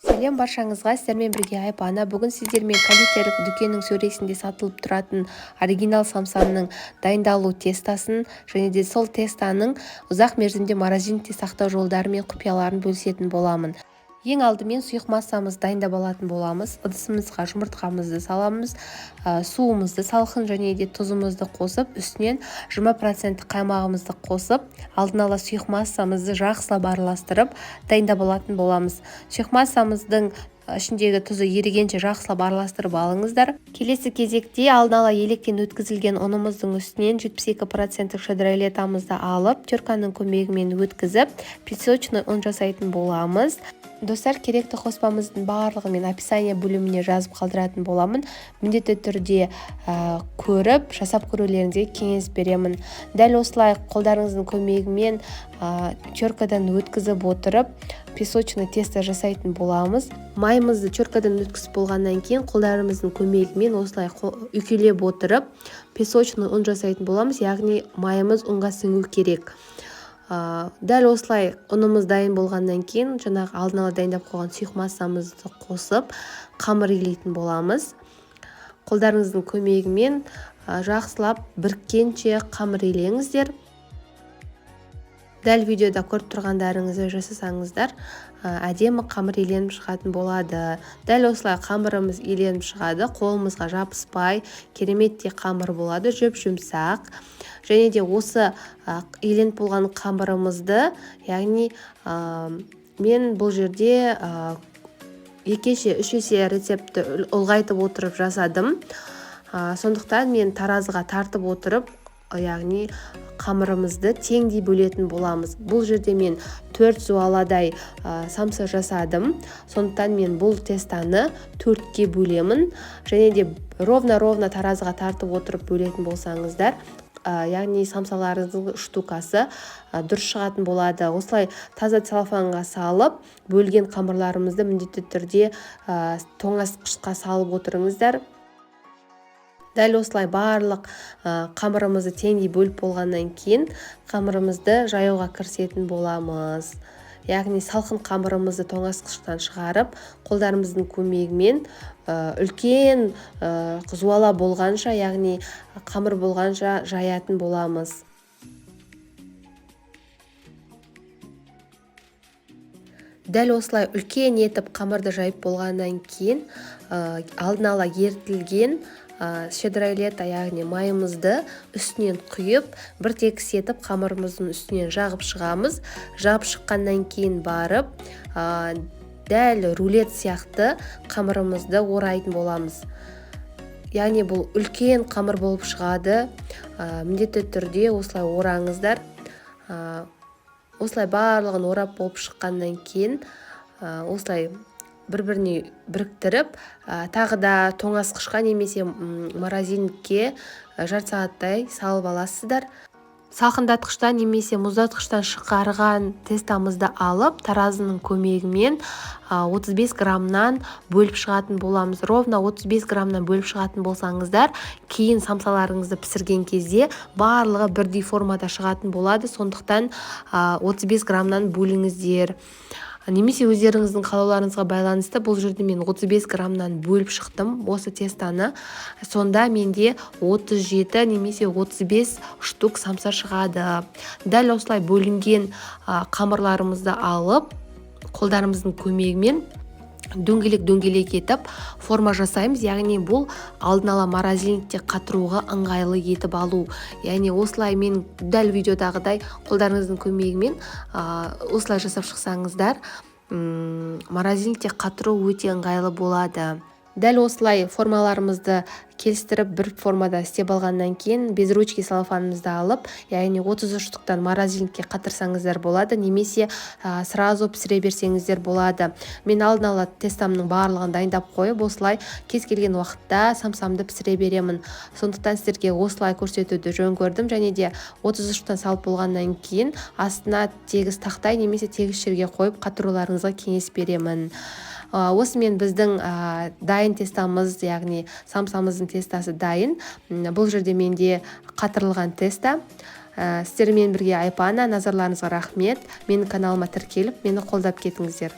Сәлем баршаңызға! Сіздермен бірге Айпана. Бүгін сіздермен кондитерлік дүкеннің сөресінде сатылып тұратын оригинал самсаның дайындалу тестосын және де сол тестоның ұзақ мерзімде морозильникте сақтау жолдары мен құпияларын бөлісетін боламын. Ең алдымен сұйық массамызды дайындап алатын боламыз. Ыдысымызға жұмыртқамызды саламыз, суымызды салқын және де тұзымызды қосып, үстінен 20% қаймағымызды қосып, алдын ала сұйық массамызды жақсылап араластырып дайындап алатын боламыз. Сұйық массамыздың ішіндегі тұзы ерігенше жақсылап араластырып алыңыздар. Келесі кезекте алдын ала електен өткізілген ұнымыздың үстінен 72% щедролетамызды алып, терканың көмегімен өткізіп, песочный ұн жасайтын боламыз. Достар, керекті қоспамыздың барлығын мен описание бөліміне жазып қалдыратын боламын. Міндетті түрде көріп, жасап көрулеріңізге кеңес беремін. Дәл осылай қолдарыңыздың көмегімен теркадан өткізіп отырып, песочный тесто жасайтын боламыз. Майымызды теркадан өткізіп болғаннан кейін қолдарымыздың көмегімен осылай үйкелеп отырып, песочный ұн жасайтын боламыз, яғни майымыз ұнға сіңу керек. Дәл осылай ұнымыз дайын болғаннан кейін жаңағы алдын ала дайындап қойған сұйық массамызды қосып, қамыр илейтін боламыз. Қолдарыңыздың көмегімен жақсылап біріккенше қамыр илеңіздер. Дәл видеода көріп тұрғандарыңызды жасасаңыздар, әдемі қамыр иленіп шығатын болады. Дәл осылай қамырымыз иленіп шығады, қолымызға жабыспай, кереметтей қамыр болады, жұп-жұмсақ. Және де осы иленіп болған қамырымызды, яғни мен бұл жерде екі есе, үш есе рецептті ұлғайтып отырып жасадым. Сондықтан мен таразыға тартып отырып, яғни қамырымызды теңдей бөлетін боламыз. Бұл жерде мен 4 зуаладай самса жасадым. Сондықтан мен бұл тестаны 4-ке бөлемін. Және де ровно-ровно таразыға тартып отырып бөлетін болсаңыздар, яғни самсаларыңыздың штукасы дұрыс шығатын болады. Осылай таза целлофанға салып, бөлген қамырларымызды міндетті түрде тоңазытқышқа салып отырыңыздар. Дәл осылай барлық қамырымызды теңдей бөліп болғаннан кейін қамырымызды жаюға кірісетін боламыз. Яғни салқын қамырымызды тоңазытқыштан шығарып, қолдарымыздың көмегімен үлкен зуала болғанша, яғни қамыр болғанша жаятын боламыз. Дәл осылай үлкен етіп қамырды жайып болғаннан кейін, алдын ала ерітілген щедрая лето, яғни майымызды үстінен құйып, бір тегіс етіп қамырымыздың үстінен жағып шығамыз. Жағып шыққаннан кейін барып, дәл рулет сияқты қамырымызды орайтын боламыз. Яғни бұл үлкен қамыр болып шығады. Міндетті түрде осылай ораңыздар. Осылай барлығын орап болып шыққаннан кейін, осылай бір-біріне біріктіріп, тағы да тоңазытқышқа немесе морозильникке жарты сағаттай салып аласыздар. Салқындатқыштан немесе мұздатқыштан шығарған тестамызды алып, таразының көмегімен 35 граммнан бөліп шығатын боламыз. Ровно 35 граммнан бөліп шығатын болсаңыздар, кейін самсаларыңызды пісірген кезде барлығы бірдей формада шығатын болады. Сондықтан 35 граммнан бөліңіздер. Немесе өздеріңіздің қалауларыңызға байланысты бұл жерде мен 35 граммнан бөліп шықтым осы тестаны. Сонда менде 37 немесе 35 штук самса шығады. Дәл осылай бөлінген қамырларымызды алып, қолдарымыздың көмегімен дөңгелек-дөңгелек етіп форма жасаймыз. Яғни бұл алдын ала морозильникте қатыруға ыңғайлы етіп алу. Яғни осылай мен дәл видеодағыдай қолдарыңыздың көмегімен, осылай жасап шықсаңыздар, морозильникте қатыру өте ыңғайлы болады. Дәл осылай формаларымызды келістіріп бір формада істеп алғаннан кейін без ручки целлофанымызды алып, яғни 33 штуктан морозильникке қатырсаңыздар болады, немесе сразу пісіре берсеңіздер болады. Мен алдын ала тестамның барлығын дайындап қойып, осылай кез келген уақытта самсамды пісіре беремін. Сондықтан сіздерге осылай көрсетуді жөн көрдім. Және де 33 штуктан салып болғаннан кейін астына тегіс тақтай немесе тегіс жерге қойып қатыруларыңызға кеңес беремін. Осымен біздің дайын тестамыз, яғни самсамыздың тестасы дайын. Бұл жерде менде қатырылған теста. Сіздермен бірге Айпана. Назарларыңызға рахмет. Менің каналыма тіркеліп, мені қолдап кетіңіздер.